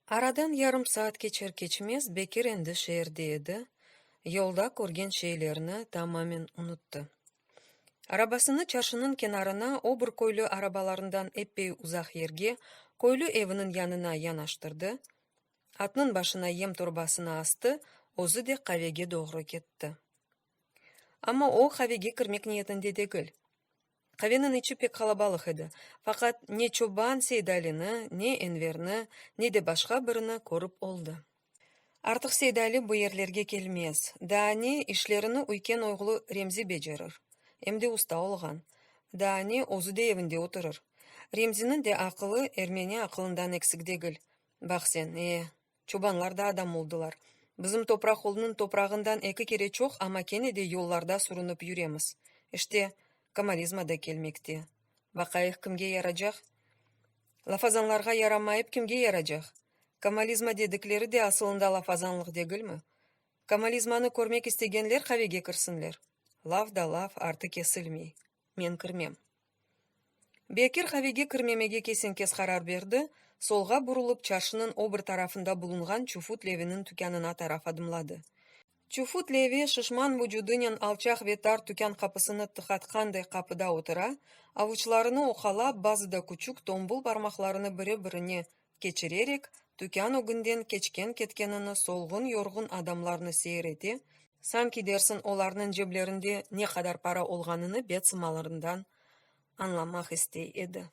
Aradan yarım saat keçer-keçmez Bekir endi şeerde edi, yolda körgen şeylerni tamamen unuttı. Arabasını çarşınıñ kenarına, o bir köylü arabalarından eppeyi uzaq yerge, köylü eviniñ yanına yanaştırdı, atnıñ başına yem torbasını astı, özü de qavege doğru ketti. Amma o qavege kirmek niyetinde degil. Qaveniñ içi pek qalabalıq edi, faqat ne çoban Seydalini, ne Enverni, ne de başqa birini körip oldı. Artıq Seydali bu yerlerge kelmez, daa ne işlerini üyken oğlu Remzi becerir, em de usta olğan, daa ne özü de evinde oturır. Remziniñ de aqılı ermeni aqılından eksik degil. Baq sen, e, Çobanlar da adam oldılar. Bizim topraq olnıñ toprağından eki kere çoq, amma kene de yollarda sürünip yüremiz. İşte, komalizma da kelmekte. Baqayıq kimge yaracaq? Lafazanlarğa yaramayıp kimge yaracaq? Komalizma dedikleri de asılında lafazanlıq degilmi? Komalizmanı körmek istegenler qavege kirsinler. Laf da laf, artı kesilmey. Men kirmem. Bekir qavege kirmemege kesen-kes qarar berdi, solğa burulıp, çarşınıñ o bir tarafında bulunğan Çufut Leviniñ tükânına taraf adımladı. Çufut Levi şişman vucudınen alçaq ve tar tükân qapısını tıqatqanday qapıda otura, avuçlarını oqalap, bazıda küçük, tombul parmaqlarını biri-birine keçirerek, tükân ögünden keçken-ketkenini solğun-yorğun adamlarnı seyir ete, sanki dersiñ olarnıñ ceblerinde ne qadar para olğanını bet sımalarından añlamaq istey edi.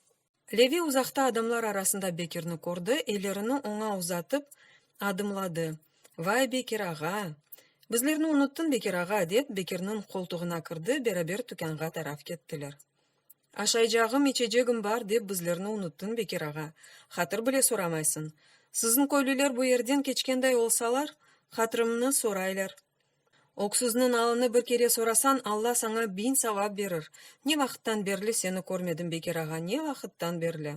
Levi uzaqta adamlar arasında Bekirni kördi, ellerini oña uzatıp, adımladı, Vay, Bekir ağa! Bizlerni unuttıñ, Bekir ağa, dep, Bekirniñ qoltuğına kirdi, beraber tükânğa taraf kettiler. Aşaycağım, içecegim bar, dep bizlerni unuttıñ, Bekir ağa. Hatır bile soramaysıñ. Siziñ köylüler bu yerden keçkenday olsalar, hatırımnı soraylar. Öksüzniñ alını bir kere sorasañ, Alla saña biñ savap berir. Ne vaqıttan berli seni körmedim, Bekir ağa, ne vaqıttan berli?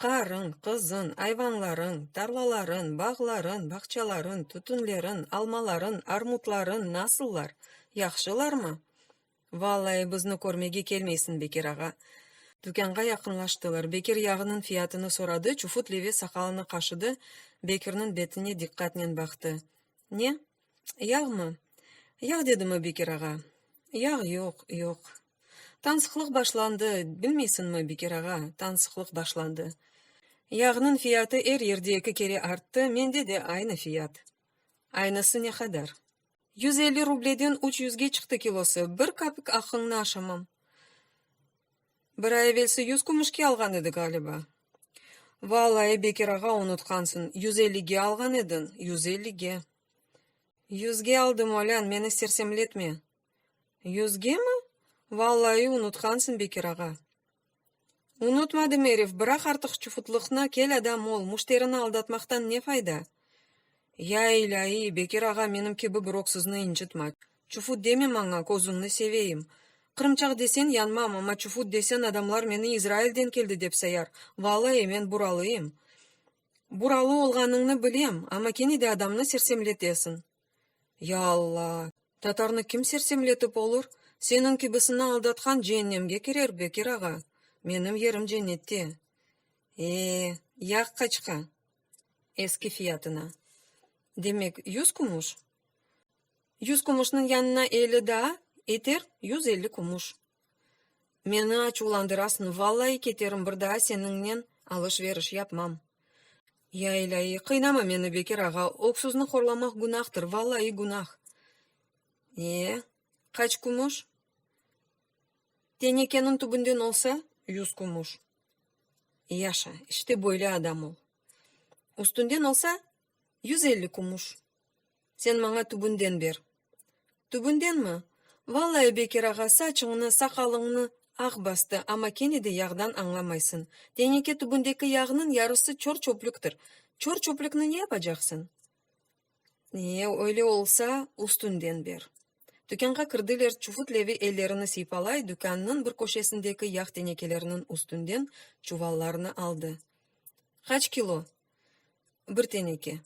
Qarıñ, qızıñ, ayvanlarıñ, tarlalarıñ, bağlarıñ, bağçalarıñ, tütünleriñ, almalarıñ, armutlarıñ nasıllar, yahşılarmı? Vallai, bizni körmege kelmeysiñ, Bekir ağa. Tükânğa yaqınlaştılar. Bekir yağınıñ fiyatını soradı, Çufut Levi saqalını qaşıdı, Bekirniñ betine diqqatnen baqtı. Ne? Yağmı? Yağ dedimi, Bekir ağa? Yağ yoq, yoq. Tansıqlıq başlandı, bilmeysiñmi, Bekir ağa, tansıqlıq başlandı. Yağnıñ fiyatı er yerde eki kere arttı, mende de aynı fiyat. Aynısı ne qadar? 150 rubleden üç yüzge çıqtı kilosı, bir kapik aqqıñnı aşamam. Bir ay evelsi yüz kümüşke alğan edik, ğaliba. Vallahi, Bekir ağa, unutqansıñ, yüz ellige alğan ediñ, yüz ellige. Yüzge aldım, olân, meni sersemletme. Yüzgemi? Vallahi, unutqansıñ, Bekir ağa. Unutmadım, erif, bıraq artıq çufutlıqnı, kel adam ol, müşterini aldatmaqtan ne fayda? Ya ilâiy, Bekir ağa, menim kibi bir öksüzni incıtma. Çufut deme maña, közüñni seveyim. Qırımçaq deseñ yanmam, amma çufut deseñ adamlar meni İzrailden keldi dep sayar. Vallahi, men buralıyım. Buralı olğanıñnı bilem, amma kene de adamnı sersemletesiñ. Ya Alla! Tatarnı kim sersemletip olur? Seniñ kibisini aldatqan ceennemge kirer, Bekir ağa. Menim yerim cennette. E, yağ qaçqa? Eski fiyatına. Demek, yüz kümüş? Yüz kümüşniñ yanına elli daa, eter 150 kümüş. Meni açuvlandırasıñ, vallai keterim, bir daa seniñnen alış-veriş yapmam. Ya ilâiy, qıynama meni, Bekir ağa, öksüzni horlamaq günahtır, vallai günah. E, qaç kümüş? Tenekeniñ tübünden olsa, yüz kümüş. Yaşa, işte böyle adam ol. Üstünden olsa, 150 kümüş. Sen maña tübünden ber. Tübündenmi? Vallai, Bekir ağa, saçıñnı, saqalıñnı aq bastı, amma kene de yağdan añlamaysıñ. Teneke tübündeki yağnıñ yarısı çör-çöplüktir. Çör-çöplükni ne yapacaqsıñ? E, öyle olsa, üstünden ber. Tükânğa kirdiler, Çufut Levi ellerini sıypalay, dükânnıñ bir köşesindeki yağ tenekeleriniñ üstünden çuvallarnı aldı. Qaç kilo? Bir teneke.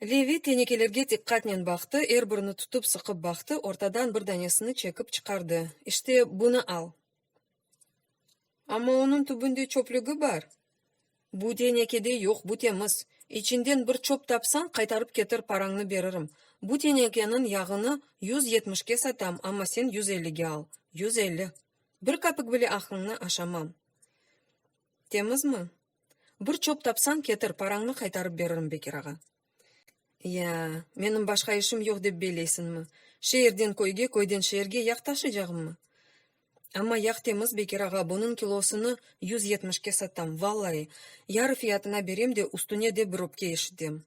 Levi tenekelerge diqqatnen baqtı, er birini tutıp sıqıp baqtı, ortadan bir danesini çekip çıqardı. İşte, bunı al. Amma onıñ tübünde çöplügi bar. Bu tenekede yoq, bu temiz. İçinden bir çöp tapsañ, qaytarıp ketir, parañnı beririm. Bu tenekeniñ yağını 170-ke satam, amma sen 150-ge al. 150. Bir kapik bile aqqıñnı aşamam. Temizmi? Bir çöp tapsañ, ketir, parañnı qaytarıp beririm, Bekir ağa. Ya, menim başqa işim yoq dep belleysiñmi? Şeerden köyge, köyden şeerge yağ taşıycağımmı? Amma yağ temiz, Bekir ağa, bunıñ kilosını 170-ke satam, vallai, yarı fiyatına berem de, üstüne de bir öpke eşitem.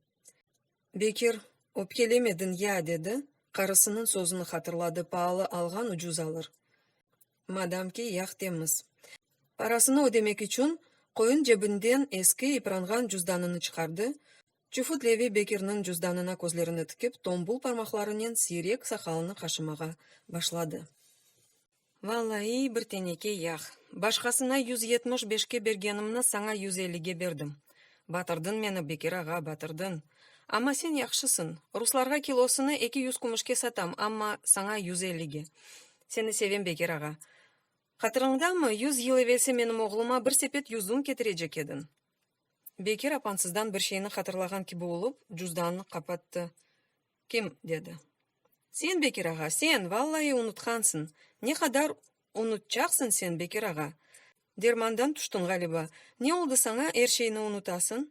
Bekir, öpkelemediñ ya, dedi, qarısınıñ sözüni hatırladı, paalı alğan ucuz alır. Madam ki, yağ temiz. Parasını ödemek içün qoyun cebinden eski, ipranğan cüzdanını çıqardı, Çufut Levi Bekirniñ cüzdanına közlerini tikip, tombul parmaqlarınen siyrek saqalını qaşımağa başladı. Vallaiy, bir teneke yağ. Başqasına 175-ke bergenimni saña 150-ge berdim. Batırdıñ meni, Bekir ağa, batırdıñ. Amma sen yahşısıñ. Ruslarğa kilosını 200 kümüşke satam, amma saña 150-ge. Seni sevem, Bekir ağa. Hatırıñdamı, 100 yıl evelsi menim oğluma bir sepet yüzüm ketirecek ediñ? Bekir apansızdan bir şeyni hatırlağan kibi olıp, cüzdanını qapattı. Kim? dedi. Sen, Bekir ağa, sen, vallai unutqansıñ. Ne qadar unutçaqsıñ sen, Bekir ağa? Dermandan tüştiñ, ğaliba. Ne oldı saña, er şeyni unutasıñ?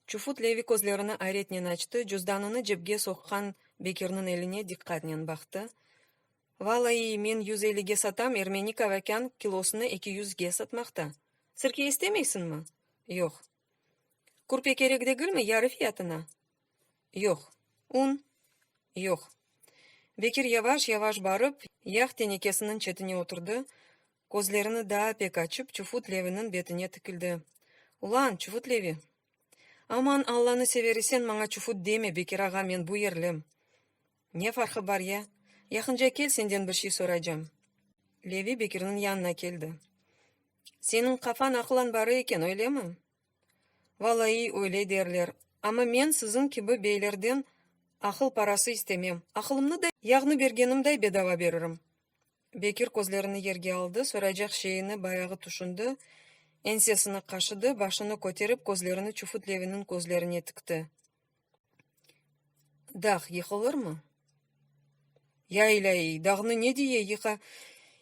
Çufut Levi közlerini ayretnen açtı, cüzdanını cepke soqqan Bekirniñ eline diqqatnen baqtı. Vallaiy, men 150-ge satam, ermeni kavakân kilosını eki yüzge satmaqta. Sirke istemeysiñmi? Yoq. Kürpe kerek degilmi, yarı fiyatına? Yoq. Un? Yoq. Bekir yavaş-yavaş barıp, yağ tenekesiniñ çetine oturdı, közlerini daa pek açıp, Çufut Leviniñ betine tikildi. Ulan, Çufut Levi! Aman, Allanı sever isen, maña Çufut deme, Bekir ağa, men bu yerlim. Ne farqı bar ya? Yaqınca kel, senden bir şey soraycam. Levi Bekirniñ yanına keldi. Seniñ qafañ aqıl anbarı eken, öylemi? Valaiy, öyle derler. Amma men siziñ kibi beylerden aqıl parası istemem. Aqılımnı da yağnı bergenimday bedava beririm. Bekir közlerini yerge aldı, soraycaq şeyini bayağı tüşündi, eñsesini qaşıdı, başını köterip, közlerini Çufut Leviniñ közlerine tikti. Dağ yıqılırmı? Ya ilâiy, dağnı ne diye yıqa,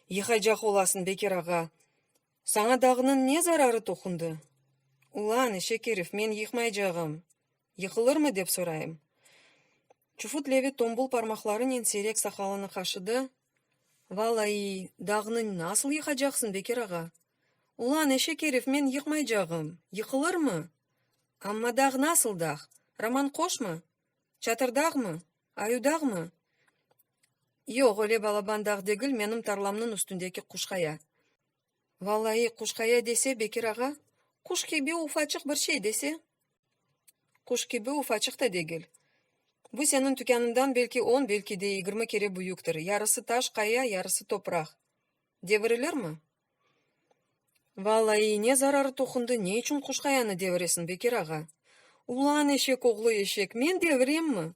yıqacaq olasıñ, Bekir ağa? Saña dağnıñ ne zararı toqundı? Ulan, eşek erif, men yıqmaycağım. Yıqılırmı dep sorayım. Çufut Levi tombul parmaqlarınen siyrek saqalını qaşıdı, Vallaiy, dağnı nasıl yıqacaqsıñ, Bekir ağa? Ulan, eşek erif, men yıqmaycağım. Yıqılırmı? Amma dağ nasıl dağ? Roman Qoşmı? Çatırdağmı? Ayudağmı? Yoq, öyle balaban dağ degil, menim tarlamnıñ üstündeki Quşqaya. Vallaiy, Quşqaya dese, Bekir ağa, quş kibi ufaçıq bir şey dese? Quş kibi ufaçıq da degil. Bu seniñ tükânıñdan belki on, belki de yigirmi kere büyüktir, yarısı taş qaya, yarısı topraq. Devirilirmi? Vallaiy, ne zararı toqundı, ne içün Quşqayanı deviresiñ, Bekir ağa? Ulan, eşek oğlu eşek, men deviremmi?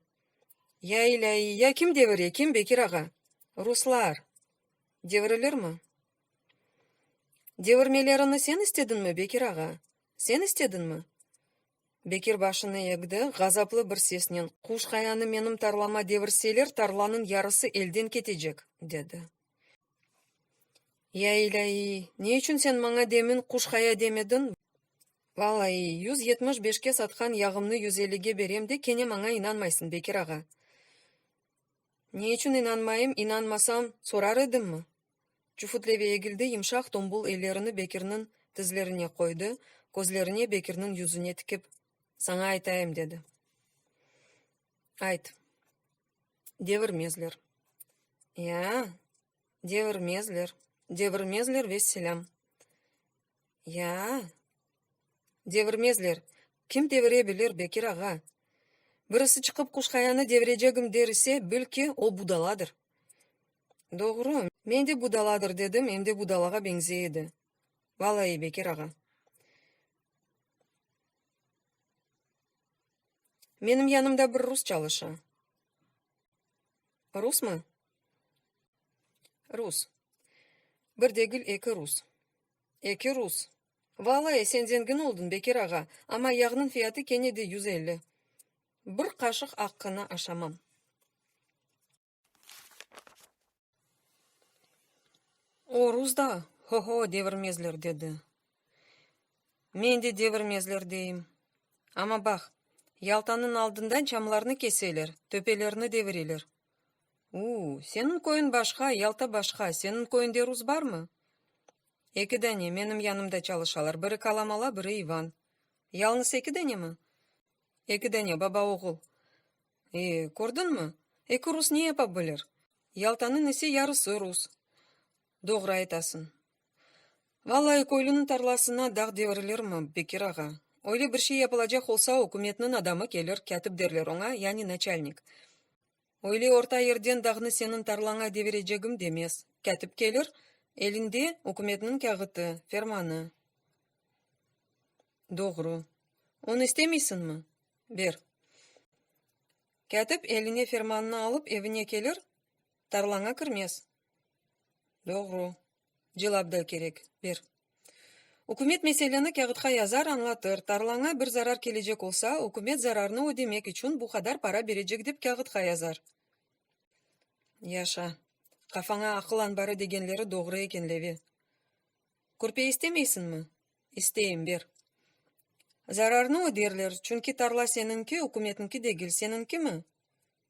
Ya ilâiy, ya kim devire, kim, Bekir ağa? Ruslar. Devirilirmi? Devirmelerini sen istediñmi, Bekir ağa? Sen istediñmi? Bekir başını egdi, ğazaplı bir sesnen, Quşqayanı menim tarlama devirseler, tarlanıñ yarısı elden ketecek, dedi. Ya ilâiy, ne içün sen maña demin Quşqaya demediñ? Vallaiy, 175-ke satqan yağımnı 150-ge berem de, kene maña inanmaysıñ, Bekir ağa. Ne içün inanmayım, inanmasam, sorar edimmi? Çufut Levi egildi, yımşaq tombul ellerini Bekirniñ tizlerine qoydı, közlerine Bekirniñ yüzüne tikip, Saña aytayım, dedi. Ayt. Devirmezler. Ya-a, devirmezler, devirmezler, vesselâm. Ya-a, devirmezler. Kim devire bilir, Bekir ağa? Birisi çıqıp Quşqayanı devirecegim der ise, bil ki, o budaladır. Doğru, men de budaladır dedim, em de budalağa beñzey edi. Valaiy, Bekir ağa. Menim yanımda bir rus çalışa. Rusmı? Rus. Bir degil, eki rus. Eki rus. Valai, sen zengin oldıñ, Bekir ağa, amma yağnıñ fiyatı kene de 150. Bir qaşıq aqqına aşamam. O rus da, ho-ho, devirmezler, dedi. Men de devirmezler deyim. Amma baq, Yaltanıñ aldından çamlarnı keseler, töpelerni devireler. U-u, seniñ köyüñ başqa, Yalta başqa, seniñ köyüñde rus barmı? Eki dane, menim yanımda çalışalar, biri Kalamala, biri İvan. Yalnız eki danemi? Eki dane, baba-oğul. E, kördiñmi? Eki rus ne yapa bilir? Yaltanıñ ise yarısı rus. Doğru aytasıñ. Vallahi, köylüniñ tarlasına dağ devirilirmi, Bekir ağa? Öyle bir şey yapılacaq olsa, ükümetniñ adamı kelir, kâtip derler oña, yani naçalnik. Öyle orta yerden dağnı seniñ tarlaña devirecegim demez. Kâtip kelir, elinde ükümetniñ kâğıtı, fermanı. Doğru. Onı istemeysiñmi? Ber. Kâtip eline fermannı alıp evine kelir, tarlaña kirmez. Doğru. Cılap da kerek. Ber. Ükümet meseleni kâğıtqa yazar, añlatır, tarlaña bir zarar kelecek olsa, ükümet zararnı ödemek içün bu qadar para berecek dep kâğıtqa yazar. Yaşa. Qafaña aqıl anbarı degenleri doğru eken, Leve. Kürpe istemeysiñmi? İsteyim, ber. Zararnı öderler, çünki tarla seniñki, ükümetniñki degil, seniñkimi?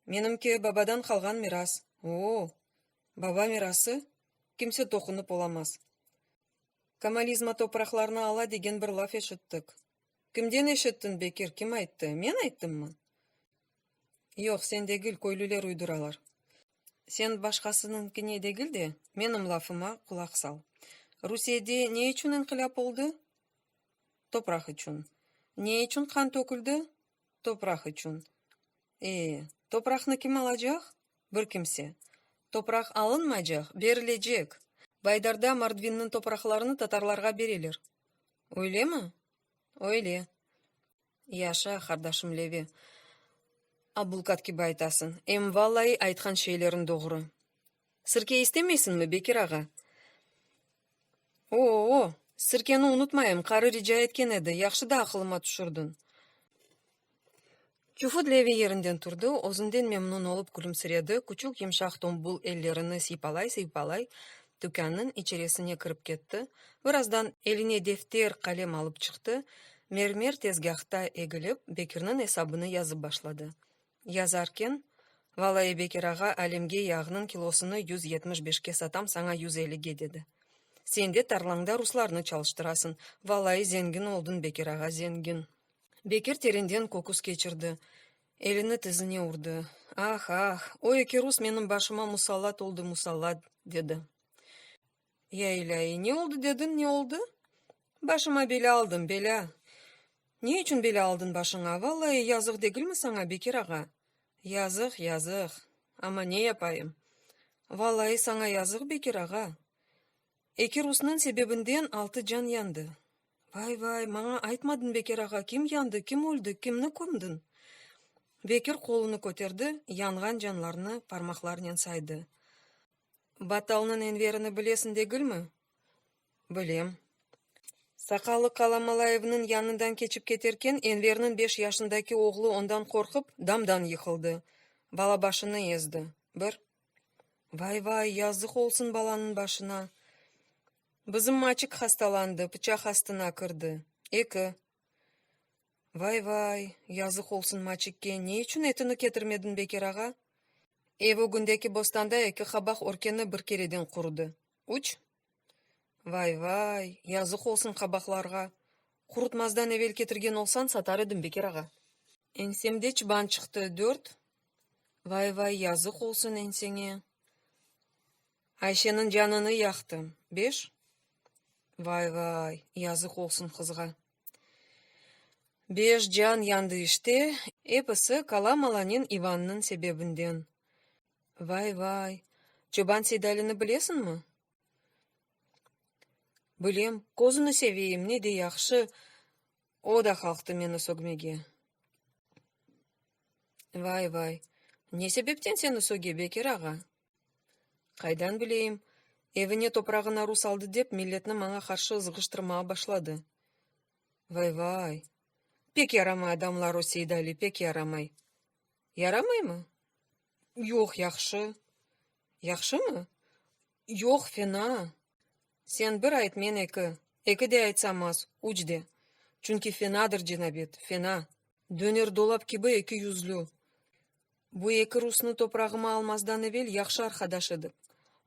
Menimki, babadan qalğan miras. O-o! Baba mirası? Kimse toqunıp olamaz. Komalizma topraqlarnı ala degen bir laf eşittik. Kimden eşittiñ, Bekir, kim ayttı? Men ayttımmı? Yoq, sen degil, köylüler uyduralar. Sen başqasınıñkine degil de, menim lafıma qulaq sal. Rusiyede ne içün inqilâp oldı? Topraq içün. Ne içün qan töküldi? Topraq içün. E, topraqnı kim alacaq? Bir kimse. Topraq alınmaycaq, berilecek. Baydarda Mordvinniñ topraqlarını tatarlarğa bereler. Öylemi? Öyle. Yaşa, qardaşım Levi. Abulkat kibi aytasıñ. Em vallai aytqan şeyleriñ doğru. Sirke istemeysiñmi, Bekir ağa? O-o-o! Sirkeni unutmayım, qarı rica etken edi, yahşı da aqılıma tüşürdiñ. Çufut Levi yerinden turdı, özünden memnün olıp külümsiredi, küçük yımşaq tombul ellerini sıypalay-sıypalay tükânnıñ içerisine kirip ketti, birazdan eline defter, qalem alıp çıqtı, mermer tezgâhta egilip, Bekirniñ esabını yazıp başladı. Yazarken, Valai Bekir ağa, Alimge yağnıñ kilosını 175-ke satam, saña 150-ge, dedi. Sen de tarlañda ruslarnı çalıştırasıñ. Valai zengin oldıñ, Bekir ağa, zengin. Bekir terenden köküs keçirdi, elini tizine urdı. Ah, ah, o eki rus menim başıma musallat oldı, musallat, dedi. Ya ilâiy, ne oldı dediñ, ne oldı? Başıma belâ aldım, belâ. Ne içün belâ aldıñ başıña, vallai yazıq degilmi saña, Bekir ağa? Yazıq, yazıq, amma ne yapayım? Vallai saña yazıq, Bekir ağa. Eki rusnıñ sebebinden altı can yandı. Vay-vay, maña aytmadıñ, Bekir ağa, kim yandı, kim öldi, kimni kömdiñ? Bekir qolunı köterdi, yanğan canlarnı parmaqlarnen saydı. Battalnıñ Enverini bilesiñ degilmi? Bilem. Saqallı Qalamalayevniñ yanından keçip keterken, Enverniñ beş yaşındaki oğlu ondan qorqıp, damdan yıqıldı. Bala başını ezdi. Bir. Vay-vay, yazıq olsun balanıñ başına. Bizim Maçik hastalandı, pıçaq astına kirdi. Eki. Vay-vay, yazıq olsun Maçikke, ne içün etini ketirmediñ, Bekir ağa? Ev ögündeki bostanda eki qabaq örkeni bir kereden qurudı. Üç. Vay-vay, yazıq olsun qabaqlarğa. Qurutmazdan evel ketirgen olsañ, satar edim, Bekir ağa. Eñsemde çıban çıqtı. Dört. Vay-vay, yazıq olsun enseñe. Ayşeniñ canını yaqtım. Beş. Vay-vay, yazıq olsun qızğa. Beş can yandı işte, episi Kalamalanen İvannıñ sebebinden. Vay-vay, Çoban Seydalini bilesiñmi? Bilem, közüni seveyim, ne de yahşı, o da qalqtı meni sögmege. Vay-vay, ne sebepten seni söge, Bekir ağa? Qaydan bileyim, evine toprağına rus aldı dep, milletni maña qarşı ızğıştırmağa başladı. Vay-vay! Pek yaramay adamlar o Seydali, pek yaramay. Yaramaymı? Yoq, yahşı. Yahşımı? Yoq, fena. Sen bir ayt, men eki. Eki de aytsam az, üç de. Çünki fenadır cenabet, fena. Döner dolap kibi ekiyüzlü. Bu eki rusnı toprağıma almazdan evel yahşı arqadaş edik.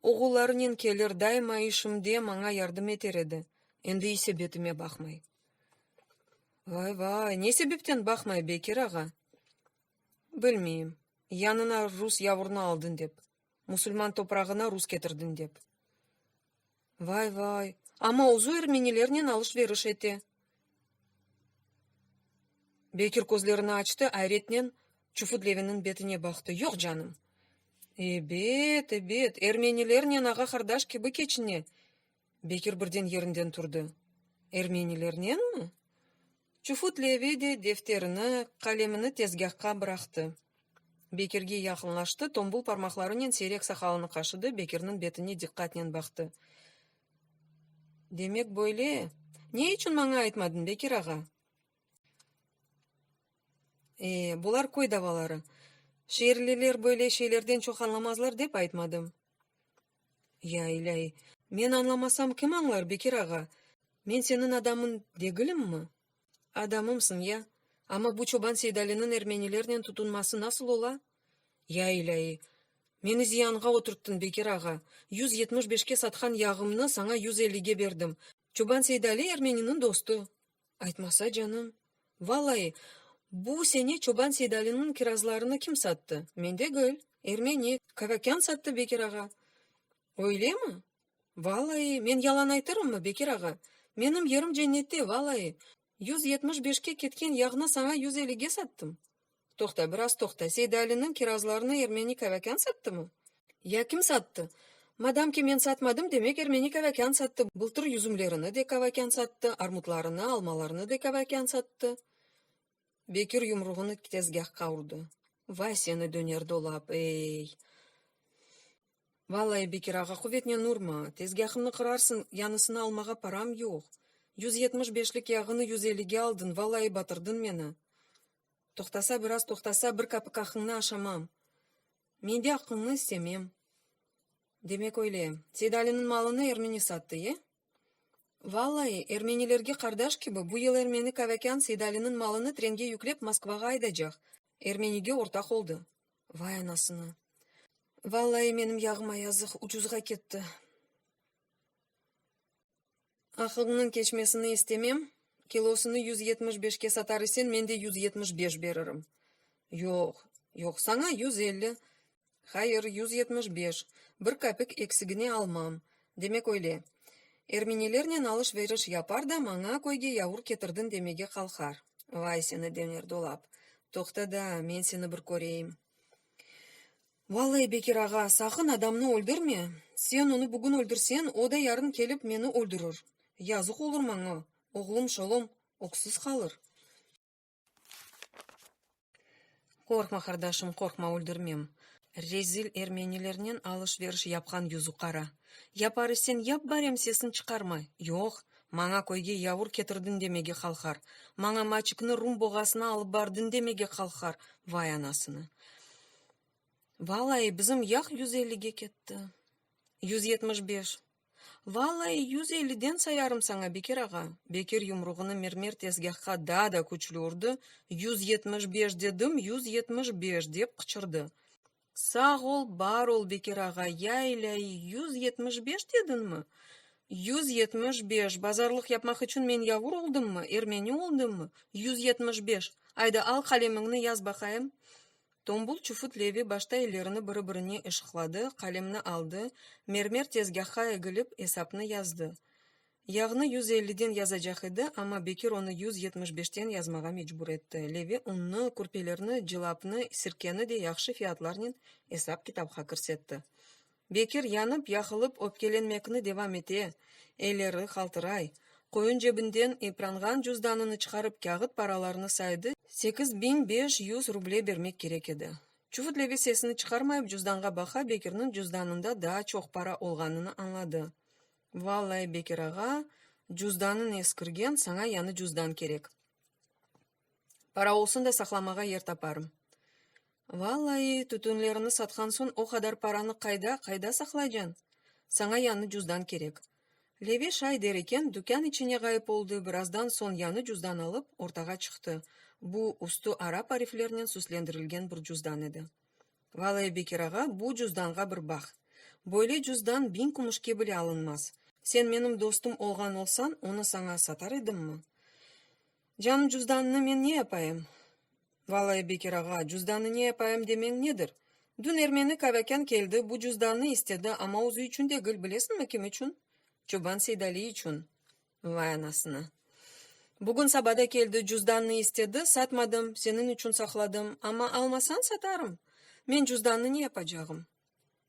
Oğullarınen kelir, daima işimde maña yardım eter edi. Endi ise betime baqmay. Vay-vay, ne sebepten baqmay, Bekir ağa? Bilmeyim. Yanına rus yavurnı aldıñ dep. Musulman toprağına rus ketirdiñ dep. Vay-vay, amma özü ermenilernen alış-veriş ete. Bekir közlerini açtı, ayretnen Çufut Leviniñ betine baqtı. Yoq, canım. Ebet, ebet, ermenilernen ağa-qardaş kibi keçine. Bekir birden yerinden turdı. Ermenilernenmi? Çufut Levi de defterini, qalemini tezgâhqa bıraqtı. Bekirge yaqınlaştı, tombul parmaqlarınen siyrek saqalını qaşıdı, Bekirniñ betine diqqatnen baqtı. Demek böyle? Ne içün maña aytmadıñ, Bekir ağa? E, bular köy davaları. Şeerliler böyle şeylerden çoq añlamazlar dep aytmadım. Ya ilâiy, men añlamasam kim añlar, Bekir ağa? Men seniñ adamıñ degilimmi? Adamımsıñ ya, amma bu çoban Seydaliniñ ermenilernen tutunması nasıl ola? Ya ilâiy, meni ziyanğa oturttıñ, Bekir ağa, 175-ke satqan yağımnı saña 150-ge berdim. Çoban Seydali ermeniniñ dostu. Aytmasa, canım. Vallai, bu sene çoban Seydaliniñ kirazlarını kim sattı? Men degil, ermeni, Kavakân sattı, Bekir ağa. Öylemi? Vallai, men yalan aytırımmı, Bekir ağa? Menim yerim cennette, vallai. 175-ke ketken yağnı saña 150-ge sattım. Toqta, biraz toqta, Seydaliniñ kirazlarını ermeni Kavakân sattımı? Ya kim sattı? Madamki men satmadım, demek ermeni Kavakân sattı. Bıltır yüzümlerini de Kavakân sattı, armutlarını, almalarını de Kavakân sattı. Bekir yumruğını tezgâhqa urdı. Vay seni döner dolap, ey! Vallai, Bekir ağa, quvetnen urma, tezgâhımnı qırarsıñ, yañısını almağa param yoq. 175-lik yağını 150-ge aldıñ, vallai batırdıñ meni. Toqtasa biraz, toqtasa, bir kapik aqıñnı aşamam. Men de aqıñnı istemem. Demek öyle, Seydaliniñ malını ermeni sattı, e? Vallai, ermenilerge qardaş kibi, bu yıl ermeni Kavakân Seydaliniñ malını trenge yüklep Moskvağa aydacaq, ermenige ortaq oldı. Vay anasını! Vallai, menim yağıma yazıq, ucuzğa ketti. Aqıñnıñ keçmesini istemem, kilosını 175-ke satar isen, men de 175 beririm. Yoq, yoq, saña 150. Hayır, 175, bir kapik eksigine almam. Demek öyle. Ermenilernen alış-veriş yapar da, maña köyge yavur ketirdiñ demege qalqar. Vay seni döner dolap! Toqta da, men seni bir köreyim. Vallai, Bekir ağa, saqın adamnı öldürme, sen onı bugün öldürseñ, o da yarın kelip meni öldürir. Yazıq olur maña, oğlum şolom öksüz qalır. Qorqma, qardaşım, qorqma, öldürmem. Rezil ermenilernen alış-veriş yapqan yüzü qara. Yapar isen, yap barem, sesiñ çıqarma. Yoq, maña köyge yavur ketirdiñ demege qalqar. Maña maçikni rum boğasına alıp bardıñ demege qalqar. Vay anasını! Vallai, bizim yağ 150-ge ketti. 175. Vallai, 150-den sayarım saña, Bekir ağa. Bekir yumruğını mermer tezgâhqa daa da küçlü urdı, 175 dedim, 175, dep qıçırdı. Sağ ol, bar ol, Bekir ağa, ya ilâiy, 175 dediñmi? 175, bazarlıq yapmaq içün men yavur oldımmı, ermeni oldımmı? 175, ayda al qalemiñni yaz baqayım. Tombul Çufut Levi başta ellerini biri-birine ışıqladı, qalemni aldı, mermer tezgâhqa egilip, esapnı yazdı. Yağnı 150-den yazacaq edi, amma Bekir onı 175-ten yazmağa mecbur etti. Levi unnı, kürpelerni, cılapnı, sirkeni de yahşı fiyatlarnen esap-kitapqa kirsetti. Bekir yanıp-yaqılıp öpkelenmekni devam ete, elleri qaltıray. Qoyun cebinden ipranğan cüzdanını çıqarıp kâğıt paralarnı saydı, 8500 ruble bermek kerek edi. Çufut Levi sesini çıqarmayıp cüzdanğa baqa, Bekirniñ cüzdanında daa çoq para olğanını añladı. Vallai, Bekir ağa, Cüzdanıñ eskirgen, saña yañı cüzdan kerek. Para olsun da saqlamağa yer taparım. Vallai, tütünlerini satqan soñ o qadar paranı qayda, qayda saqlaycañ? Saña yañı cüzdan kerek. Levi şay der eken, tükân içine ğayıp oldı, birazdan soñ yañı cüzdan alıp, ortağa çıqtı. Bu, üstü arap ariflernen süslendirilgen bir cüzdan edi. Valai, Bekir ağa, bu cüzdanğa bir baq. Böyle cüzdan biñ kümüşke bile alınmaz. Sen menim dostum olğan olsañ, onı saña satar edimmi? Canım, cüzdannı men ne yapayım? Valai, Bekir ağa, cüzdannı ne yapayım demeñ nedir? Dün ermeni Kavakân keldi, bu cüzdannı istedi, amma özü içün degil, bilesiñmi kim içün? Çoban Seydali içün. Vay anasını! Bugün saba da keldi, cüzdannı istedi, satmadım, seniñ içün saqladım, amma almasañ satarım. Men cüzdannı ne yapacağım?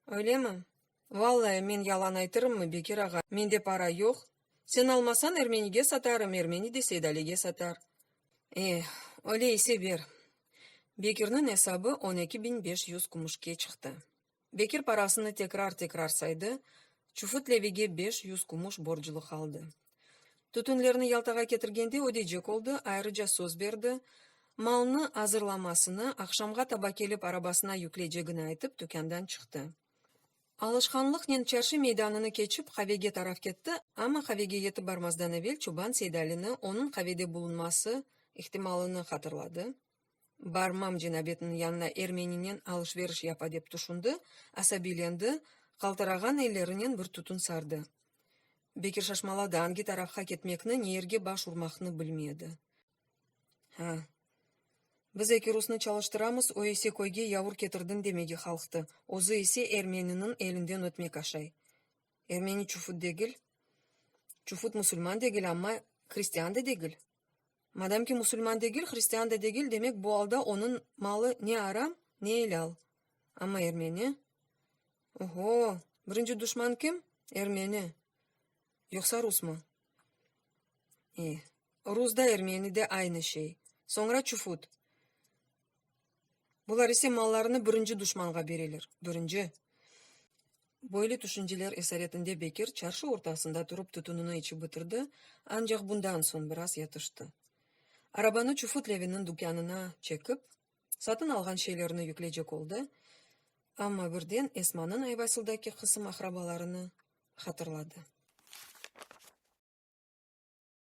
Öylemi? Vallai, men yalan aytırımmı, Bekir ağa, mende para yoq. Sen almasañ, ermenige satarım, ermeni de Seydalige satar. Eh, öyle ise ber. Bekirniñ esabı 12 500 kümüşke çıqtı. Bekir parasını tekrar-tekrar saydı, Çufut Levige 500 kümüş borclu qaldı. Tütünlerni Yaltağa ketirgende ödeycek oldı, ayrıca söz berdi, malnı azırlamasını, aqşamğa taba kelip arabasına yükleycegini aytıp, tükândan çıqtı. Alışqanlıqnen çarşı meydanını keçip, qavege taraf ketti, amma qavege yetip barmazdan evel çoban Seydalini onıñ qavede bulunması ihtimalını hatırladı. Barmam cenabetniñ yanına ermeninen alış-veriş yapa dep tüşündi, asabiylendi, qaltırağan ellerinen bir tütün sardı. Bekir şaşmaladı, angi tarafqa ketmekni, ne yerge baş urmaqnı bilmedi. Ha, biz eki rusnı çalıştıramız, o ise köyge yavur ketirdiñ demege qalqtı, özü ise ermeniniñ elinden ötmek aşay. Ermeni çufut degil, çufut musulman degil, amma hristian da degil. Madamki musulman degil, hristian da degil, demek bu alda onıñ malı ne aram, ne elâl. Amma ermeni? Oho, birinci duşman kim? Ermeni. Yoqsa rusmı? E, rus da, ermeni de aynı şey. Soñra çufut. Bular ise mallarını birinci duşmanğa bereler. Birinci. Böyle tüşünceler esaretinde Bekir çarşı ortasında turıp tütünini içip bitirdi, ancaq bundan soñ biraz yatıştı. Arabanı Çufut Leviniñ dükânına çekip, satın alğan şeylerini yükleycek oldı, amma birden Esmanıñ Ayvasıldaki qısım aqrabalarını hatırladı.